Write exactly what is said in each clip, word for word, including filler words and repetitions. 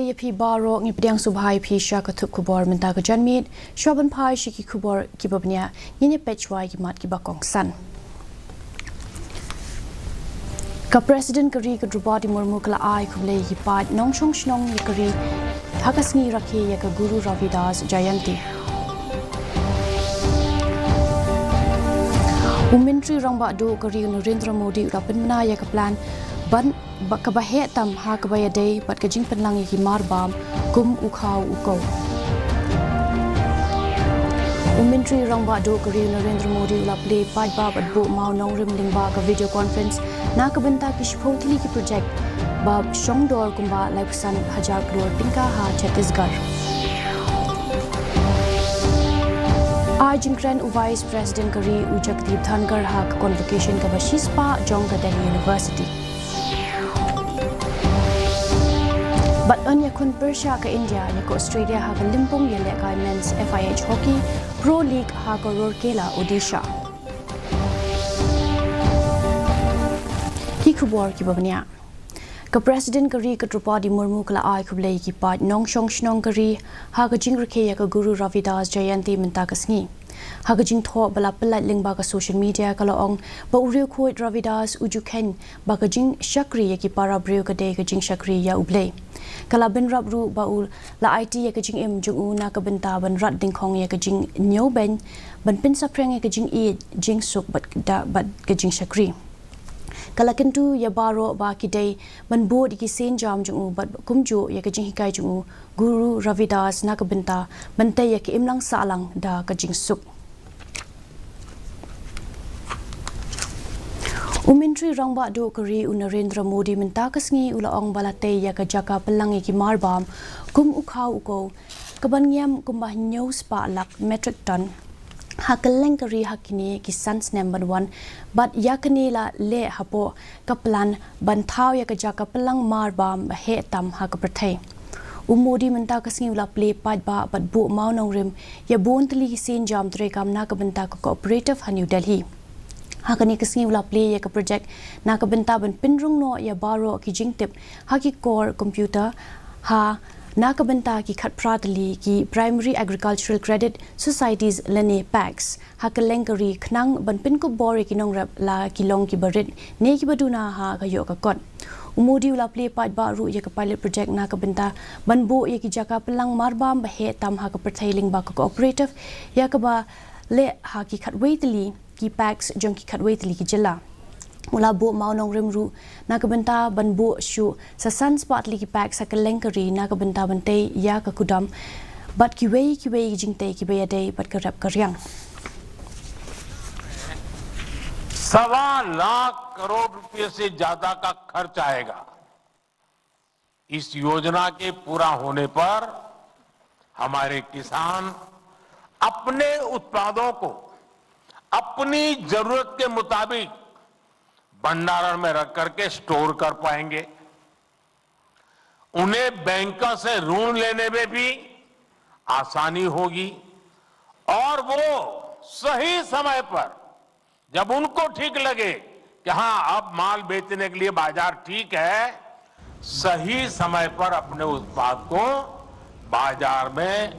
Ïa phi baroh, ngi pdiang sngewbha ïa phi sha ka thup khubor mynta ka janmiet. Shuwa ban phai sha ki khubor kiba bniah, ngin ïa peit shuwa ïa ki mat kiba kongsan. Ka President ka ri ka Droupadi Murmu ka la ai khublei ïa ki paid nongshong shnong ïa ka ri ha ka sngi rakhe ïa ka Guru Ravidas Jayanti. U Myntri Rangbah Duh ka ri u Narendra Modi u la pynbna ïa ka plan ban ba, kaba heh tam ha kaba ïadei bad ka jingpynlang ïa ki mar bam kum u khaw u kow. U Myntri Rangbah Duh ka ri u Narendra Modi u la plie paidbah bad buh mawnongrim lyngba ka video conference na ka bynta ki shiphew tylli ki project ba shong dor kumba laiphew san hajar klur tyngka ha Chhattisgarh. Ai jingkren u Vice President ka ri u Jagdeep Dhankhar ha ka convocation kaba shispah jong ka Delhi University. Bad yn ïakhun pyrshah ka India ïa ka Australia ha ka lympung ïalehkai Men's F I H Hockey Pro League ha ka Rourkela, Odisha. Ki khubor kiba bniah. Ka President ka ri ka Droupadi Murmu ka la ai khublei ïa ki paid nongshong shnong ka ri ha ka jingrakhe ïa ka Guru Ravidas Jayanti mynta ka sngi. Ha ka jingthoh ba la pyllait lyngba ka social media ka la ong ba u riewkhuid Ravidas u ju kheiñ ba ka jingshakri ïa ki para briew ka dei ka jingshakri ïa U Blei. Ka la bynrap ruh ba u la aiti ïa ka jingim jong u na ka bynta ban rat dyngkhong ïa ka jingñiewbeiñ, ban pynsaphriang ïa ka jingïeit, jingsuk bad da, bad ka jingshakri. Ka la kyntu ïa baroh ba ki dei ban bud ïa ki sienjam jong u bad kumjuh ïa ka jinghikai jong u Guru Ravidas na ka bynta ban tei ïa ka imlang sahlang da ka jingsuk. U Myntri Rangbah Duh ka ri u Narendra Modi mynta ka sngi u la ong ba la tei ïa ka jaka pynlang ïa ki mar bam kum u khaw u kow kaban ngiam kumba hynñiew spah lak metric ton ha kylleng ka ri ha kine ki san snem ban wan, bad ïa kane la leh hapoh ka plan ban thaw ïa ka jaka pynlang mar bam ba heh tam ha ka pyrthei. U Modi mynta ka sngi u la plie paidbah bad buh mawnongrim ïa bun tylli ki sienjam treikam na ka bynta ka cooperative ha New Delhi. Ha kane ka sngi u la plie ïa ka project na ka bynta ban pynrung noh ïa baroh ki jingtip ha ki core computer ha na ka bynta ki khatphra tylli ki Primary Agricultural Credit Societies lane PACs ha kylleng ka ri khnang ban pynkup bor ïa ki nongrep, la ki long kiba rit ne kiba duna ha ka ïoh ka kot. U Modi u la plie paidbah ruh ïa ka pilot project na ka bynta ban buh ïa ki jaka pynlang mar bam ba heh tam ha ka pyrthei lyngba ka cooperative, ïa kaba leh ha ki khatwei tylli ki PACs jong ki khatwei tylli ki jylla. U la buh mawnongrim ruh na ka bynta ban buh shuh sa san spah tylli ki PACs ha kylleng ka ri na ka bynta ban tei ïa ka kudam bad kiwei kiwei ki jingtei kiba ïadei bad ka rep ka riang. सवा लाख करोड़ रुपए से ज्यादा का खर्च आएगा। इस योजना के पूरा होने पर हमारे किसान अपने उत्पादों को अपनी जरूरत के मुताबिक भंडारण में रख करके स्टोर कर पाएंगे। उन्हें बैंकों से ऋण लेने में भी आसानी होगी और वो सही समय पर, जब उनको ठीक लगे कि हाँ, अब माल बेचने के लिए बाजार ठीक है, सही समय पर अपने उत्पाद को बाजार में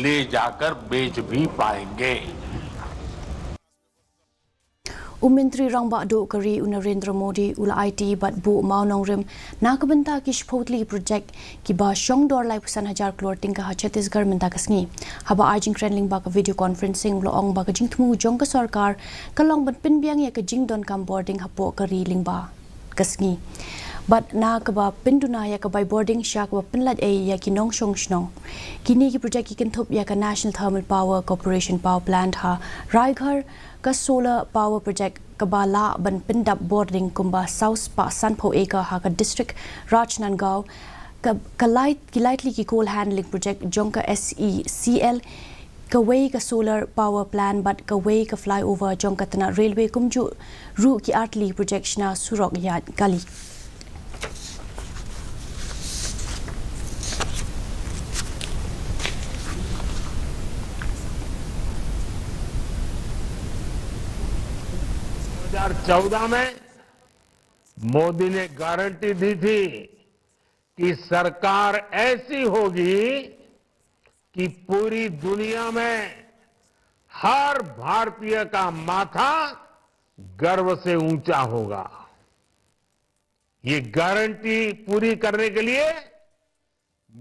ले जाकर बेच भी पाएंगे। U Myntri Rangbah Duh ka ri u Narendra Modi u la aiti bad buh mawnongrim na ka bynta ki shiphew tylli ki project kiba shong dor laiphew san hajar klur tyngka ha Chhattisgarh mynta ka sngi. Haba ai jingkren lyngba ka video conferencing u la ong ba ka jingthmu jong ka sorkar ka long ban pynbiang ïa ka jingdonkam bording hapoh ka ri lyngba ka sngi, bad na kaba pynduna ïa ka bai bording sha kaba pynlait ei ïa ki nongshong shnong. Kine ki project ki kynthup ïa ka National Thermal Power Corporation Power Plant ha Raighur, ka solar power project kaba lah ban pyndap bording kumba saw spah sanphew acre ha ka district Rajnandgaon, ka, ka lai, ki lai tylli ki coal handling project jong ka S E C L, kawei ka solar power plant bad kawei ka flyover jong ka tnat railway, kumjuh ruh ki ar tylli project shna surok ïaid kali. दो हज़ार चौदह में मोदी ने गारंटी दी थी कि सरकार ऐसी होगी कि पूरी दुनिया में हर भारतीय का माथा गर्व से ऊंचा होगा। ये गारंटी पूरी करने के लिए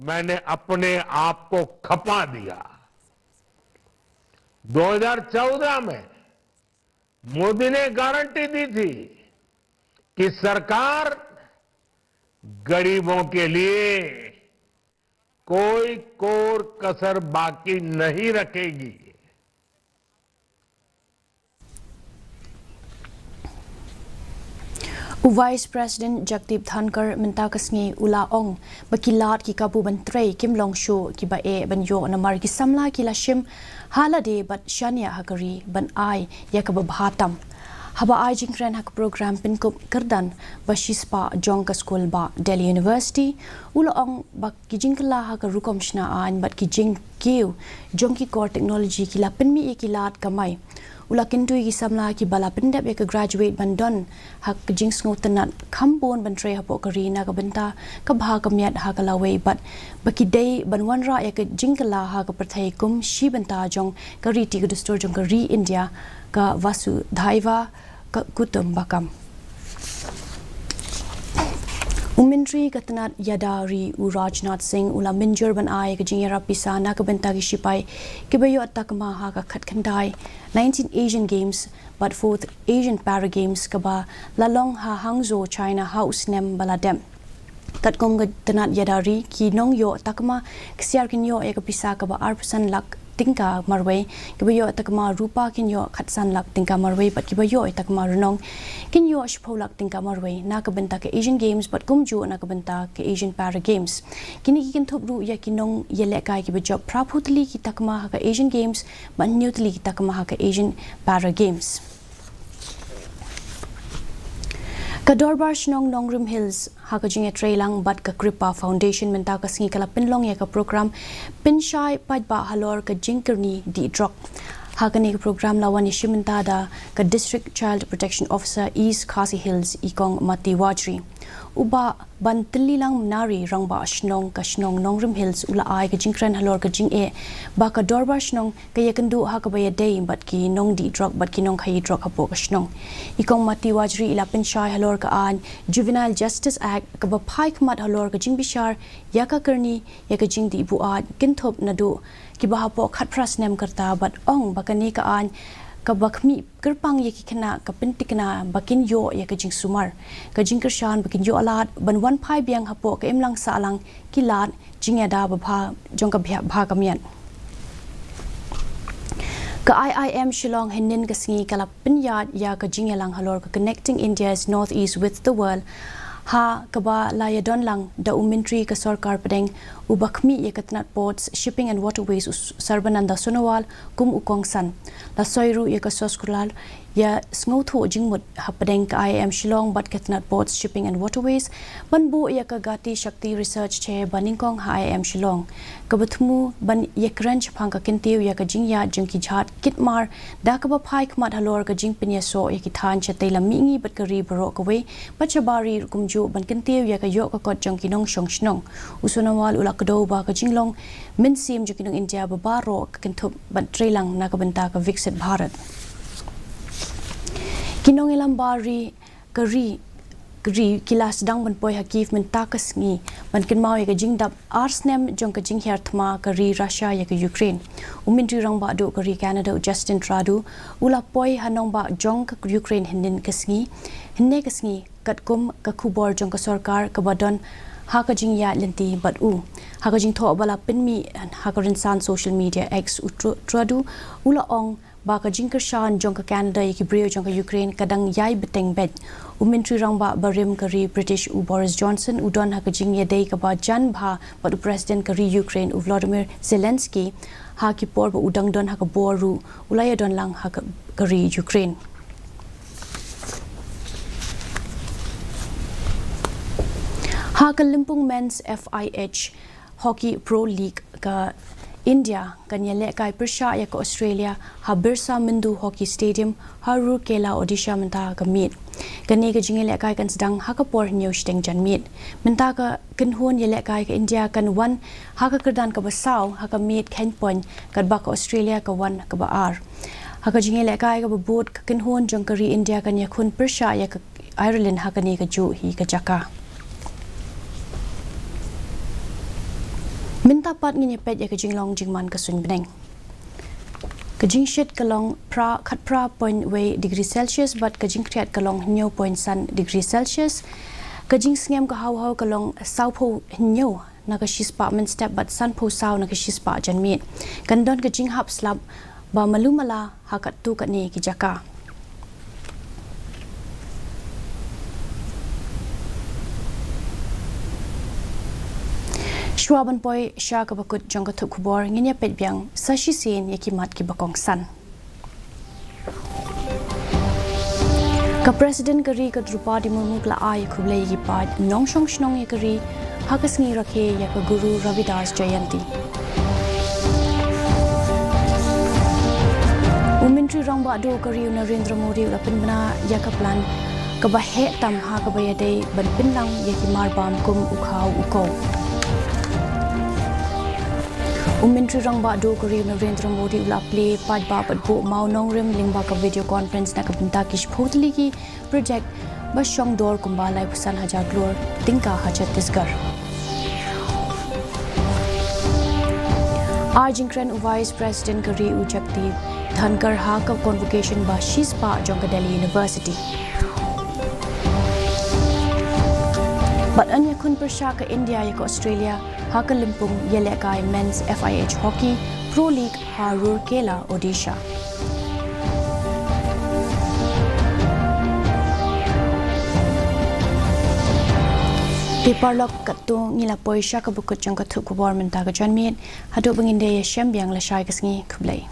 मैंने अपने आप को खपा दिया। दो हज़ार चौदह में मोदी ने गारंटी दी थी कि सरकार गरीबों के लिए कोई कोर कसर बाकी नहीं रखेगी। U Vice President Jagdeep Dhankhar mynta ka sngi u la ong ba ki lad ki kabu ban trei kim long shuh kiba eh ban ïoh namar ki samla ki la shim ha lade bad shaniah ha ka ri ban ai ïa kaba bha tam. Haba ai jingkren ha ka program pynkup kyrdan ba shispah jong ka skul ba Delhi University, u la ong ba ki jingkylla ha ka rukom shna aiñ bad ki jingkiew jong ki kor technology ki la pynmih ïa ki lad kamai. U la kyntu ïa ki samla kiba la pyndep ïa ka graduate ban don ha ka jingsngewtynnat kham bun ban trei hapoh ka ri na ka bynta ka bha ka miat ha ka lawei bad ba ki dei ban wanrah ïa ka jingkylla ha ka pyrthei kum shi bynta jong ka riti ka dustur jong ka ri India, ka Vasudhaiva Kutumbakam. U Myntri ka tnat ïada ri u Rajnath Singh u la mynjur ban ai ka jingïarap pisa na ka bynta ki shipai kiba ïoh takma ha ka khatkhyndai nineteen Asian Games bad fourth Asian Para Games kaba la long ha Hangzhou, China ha u snem ba la dep. Katkum ka tnat ïada ri, ki nongïoh takma ksiar kin ïoh ïa ka pisa kaba arphew san lak tyngka marwei, kiba ïoh takma rupa kin ïoh khatsan lak tyngka marwei bad kiba ïoh ïa takma rnong kin ïoh shiphew lak tyngka marwei na ka bynta ka Asian Games bad kumjuh na ka bynta ka Asian Para Games. Kine ki kynthup ruh ïa ki nongïalehkai kiba jop phraphew tylli ki takma ha ka Asian Games bad hynñiew tylli ki takma ha ka Asian Para Games. Ka Dorbar Shnong Nongrim Hills ha ka jingïatreilang bad ka Kripa Foundation mynta ka sngi ka la pynlong ïa ka program pynshai paidbah halor ka jingkyrni dih drok. Ha kane ka program la wan ïashim bynta da ka District Child Protection Officer East Khasi Hills i Kong Mati Wajri. U Bah Bantililang Nari, Rangbah Shnong ka shnong Nongrim Hills, u la ai ka jingkren halor ka jingeh ba ka Dorbar Shnong ka ïakynduh ha kaba ïadei bad ki nongdih drok bad ki nongkhaïi drok hapoh ka shnong. I Kong Mati Wajri i la pynshai halor ka aiñ Juvenile Justice Act kaba phai khmat halor ka jingbishar ïa ka kyrni ïa ka jingdih buaid kynthup naduh kiba hapoh khatphra snem ka rta bad ong ba kane ka aiñ kaba khmih kyrpang ïa ki khynnah ka pyntikna ba kin ïoh ïa ka jingsumar, ka jingkyrshan ba kin ïoh lad ban wan phai biang hapoh ka imlang sahlang, ki lad jingïada ba bha jong ka bha ka miat. Ka I I M Shillong hynnin ka sngi ka la pynïaid ïa ka jingïalang halor ka Connecting India's North East with the World, ha kaba la ïadonlang da u Myntri ka Sorkar Pdeng uba khmih ïa ka tnat Ports, Shipping and Waterways u Sarbananda Sonowal kum u kongsan. La soi ruh ïa ka soskular ïa sngewthuh jingmut hapdeng ka I I M Shillong bad ka tnat Ports, Shipping and Waterways ban buh ïa ka Gati Shakti Research Chair ba nyngkong ha I I M Shillong, kaba thmu ban ïakren shaphang ka kyntiew ïa ka jingïaid jong ki jhad kit mar da kaba phai khmat halor ka jingpynïasoh ïa ki thaiñ shatei lam mihngi bad ka ri baroh kawei bad shabar ri kumjuh ban kyntiew ïa ka ïoh ka kot jong ki nongshong shnong. U Sonowal u la kdew ba ka jinglong mynsiem jong ki nong India ba baroh ka kynthup ban treilang na ka bynta ka Viksit Bharat. Ki nongïalam bar ri ka ri ka ri ki la sdang ban poi ha Kyiv mynta ka sngi ban kynmaw ïa ka jingdap ar snem jong ka jinghiar thma ka ri Russia ïa ka Ukraine. U Myntri Rangbah Duh ka ri Canada u Justin Trudeau u la poi ha nongbah jong ka Ukraine hynnin ka sngi, hynne ka sngi, katkum ka khubor jong ka sorkar kaba don ha ka jingïaid lynti bad u. Ha ka jingthoh ba la pynmih ha ka rynsan social media X, u Tru- Trudeau u la ong ba ka jingkyrshan jong ka Canada ïa ki briew jong ka Ukraine ka dang ïai bteng beit. U Myntri Rangbah barim ka ri British u Boris Johnson u don ha ka jingïadei kaba jan bha bad u President ka ri Ukraine u Volodymyr Zelensky ha ki por ba u dang don ha ka bor ruh u la ïadon lang ha ka, ka ri Ukraine. Ha ka lympung Men's F I H Hockey Pro League, ka India kan ïalehkai pyrshah ïa ka Australia ha Birsa Mundu Hockey Stadium ha Rourkela, Odisha mynta ka miet. Kane ka jingïalehkai kan sdang ha ka por hynñiew shiteng janmiet. Mynta ka kynhun ïalehkai ka India kan wan ha ka kyrdan kaba saw ha ka miet kheiñ point, katba ka Australia ka wan kaba ar. Ha ka jingïalehkai kaba bud, ka kynhun jong ka ri India kan ïakhun pyrshah ïa ka Ireland ha kane kajuh hi ka jaka. Mynta pat ngin ïa peit ïa ka jinglong jingman ka suiñ bneng. Ka jingshit ka long phra, khatphra point wei degree Celsius bad ka jingkhriat ka long hynñiew point san degree Celsius. Ka jingsngem ka haw haw ka long sawphew hynñiew na ka shispah mynstep bad sanphew saw na ka shispah janmiet. Kan don ka jinghap slap ba malu mala ha katto katne ki jaka. Shuwa ban poi sha kaba kut jong ka thup khubor, ngin ïa peit biang sa shisien ïa ki mat kiba kongsan. Ka President ka ri ka Droupadi Murmu ka la ai khublei ïa ki paid nongshong shnong ïa ka ri ha ka sngi rakhe ïa ka Guru Ravidas Jayanti. U Myntri Rangbah Duh ka ri u Narendra Modi u la pynbna ïa ka plan kaba heh tam ha kaba ïadei ban pynlang ïa ki marbam kum u khaw u kow. U Myntri Rangbah Duh ka ri u Narendra Modi u la plie paidbah bad buh mawnongrim lyngba ka video conference na ka bynta ki shiphew tylli ki project ba shong dor kumba laiphew san hajar klur tyngka ha Chhattisgarh. Ai jingkren u Vice President ka ri u Jagdeep Dhankhar ha ka convocation ba shispah jong ka Delhi University. Bad yn ïakhun pyrshah ka India ïa ka Australia ha ka lympung ïalehkai Men's F I H Hockey Pro League ha Rourkela, Odisha. Te paralok, katto ngi la poi sha kaba kut jong ka thup khubor mynta ka janmiet. Haduh ba ngin da ïashem biang, lashai ka sngi, khublei.